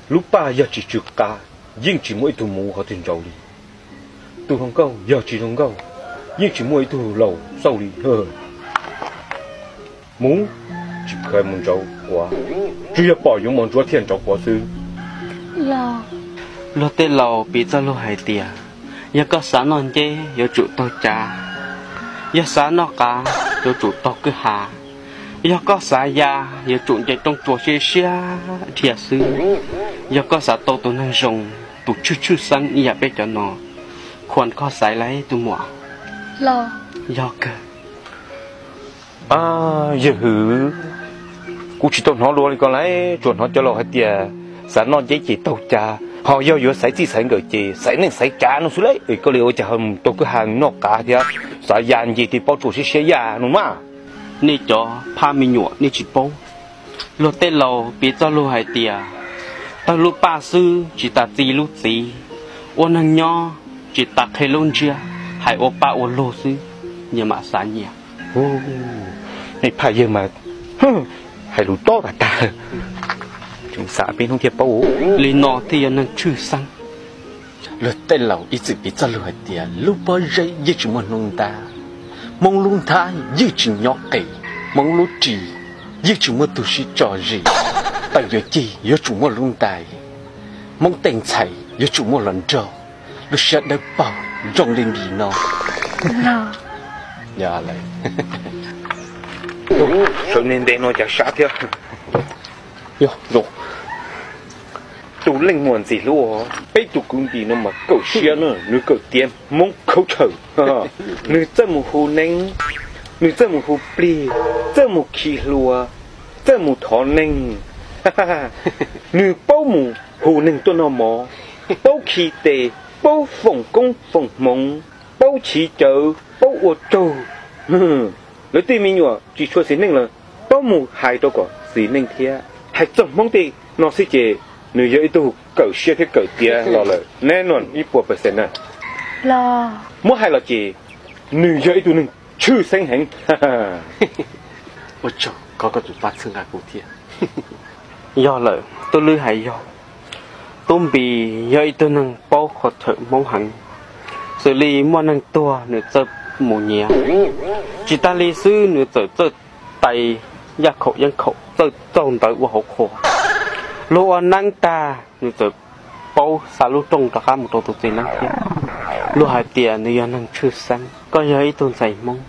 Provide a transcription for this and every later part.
Lub paj yog tsis tsw qav, yeej tsis muaj ib tug muv qhov twg ntsauv li. Tus hluas nkauj yog tsis zoo nkauj, yeej tsis muaj ib tug laus xauj li. Muv tsis kheev mus ntsauv quav, tsuas yog pom yuav mus ntsuav thiaj ntsauv quav xwb. Luag tej laus piv txoj lus hais tias, yog koj xav noj nceb yuav tsum taug cav, yog xav noj qav yuav tsum taug kwj ha, yog koj xav ya yuav tsum nce rooj tsua siab siab dhia xwb, yog koj xav tau tus neeg zoo, tus tshwj tshwj xeeb ib yam peb cov no, khuas koj xaiv lauj tus muam. Yog kawg. Yawg hwm, kuv tsis tau hnov luag li ko lauj, tsuas hnov cov laus hais tias xav noj nceb ces taug cav, ho yog yuav xaiv txij xaiv nkawm ces xaiv neej xaiv tsav no xwb lauj. Es koj li ua cas ho mus taug kwj ha noj qav thiab xav ya nce tej pob tsuas siab siab ya no mas? Nej cov phaj me nyuam nej tsis paub. Luag tej laus piv txoj lus hais tias, taug lub paj xwb tsis tas txi lub txiv, ua neeg nyob tsis tas qhia lub ntsiab, hais ua paj ua lug xwb, nyias mam xav nyias. Nej phaj yawg mas hais lus tob tas tag, tseem xav peb hnub thiaj paub. Li no thiaj yog neeg tshwj xeeb. Luag tej laus ib txwm piv txoj lus hais tias lub pob zeb yeej tsis muaj hnub ntab, Hmoob lub nthab yeej tsis nyob qis, Hmoob lub ris yeej tsis muaj tug sib tso zis, tawm yuav cig yuav tsum muaj lub ntais, Hmoob tej ntxhais yuav tsum muaj hluas nraug, lub siab dawb paug zoo li npis no. Sawv ntev no cas sab thiab. Tus leej muam ntxim hlub, peb tus kwv npis no mas kawm siab na, nws kawm tiav Hmoob khaub tshaws. Nws txawj mus hu neeb, nws txawj mus hu plig, txawj mus khi hlua, txawj mus thov neeg. Nws paub mus hu neeg tuaj noj mov, paub khi tes, paub foom koob foom hmoov, paub chiv cawv, paub ua tsaug. Lawv tej me nyuam tsis tshua xis neej lawm, paub mus hais rau kom xis neej thiab. Hais txog Hmoob tej no xwb ces nws yog ib tug kawm siab thiab kawm tiav los lawm, neb nuam ib puas percent na. Muab hais los ces nws yog ib tug neeg tshwj xeeb heev. Ua tsaug koj tus paj txhawb nqa kuv thiab. Yog lawm, Tub Lwb hais yog. Tub Npis yog ib tug neeg paub qhov chaw Hmoob heev, xws li muaj neeg tuag nws txawj mus nyiav, tsis tag li xwb nws txawm txawj tais yaj khaum yeeb khaum, txawj txaug ntawv ua hauv qhua. Luag ua neeb tag nws txawm paub xa lub rooj rov qab mus rau tus txiv neeb thiab. Luag hais tias nws yog neeg tshwj xeeb. Koj yog ib tug ntxhais Hmoob,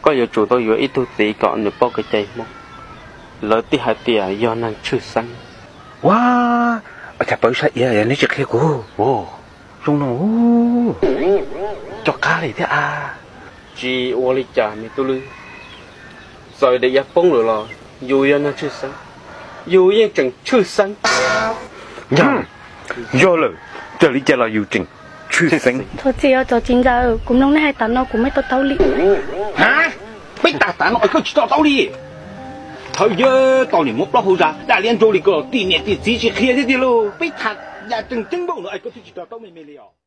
koj yuav tsum tau yuav ib tug txiv kom nws paub kev cai Hmoob. Lawv thiaj hais tias yog neeg tshwj xeeb. Ua, cas pawv sab iav neb tsis qhia kuv? Zoo no, cov qab li thiab a. Tsis ua li cas me Tub Lwb, txawm daim iav poob lawm los yus yog neeg tshwj xeeb, yus yeej tseem tshwj xeeb. Yog lawm, txawm li cas los yus tseem tshwj xeeb. Txhob txim os, txhob txim ntxawm, kuv mloog nej hais tas no kuv mej to taub li. Ha, peb tas tas no koj tsis to taub li? Thaum yog tau niam muab plaub hau zas daj liab nraug li ko, tim niam tim txiv tsis qhia thiab tiag lauj. Peb tham yam tseem ceeb npaum no es koj twb tsis to taub me me li os.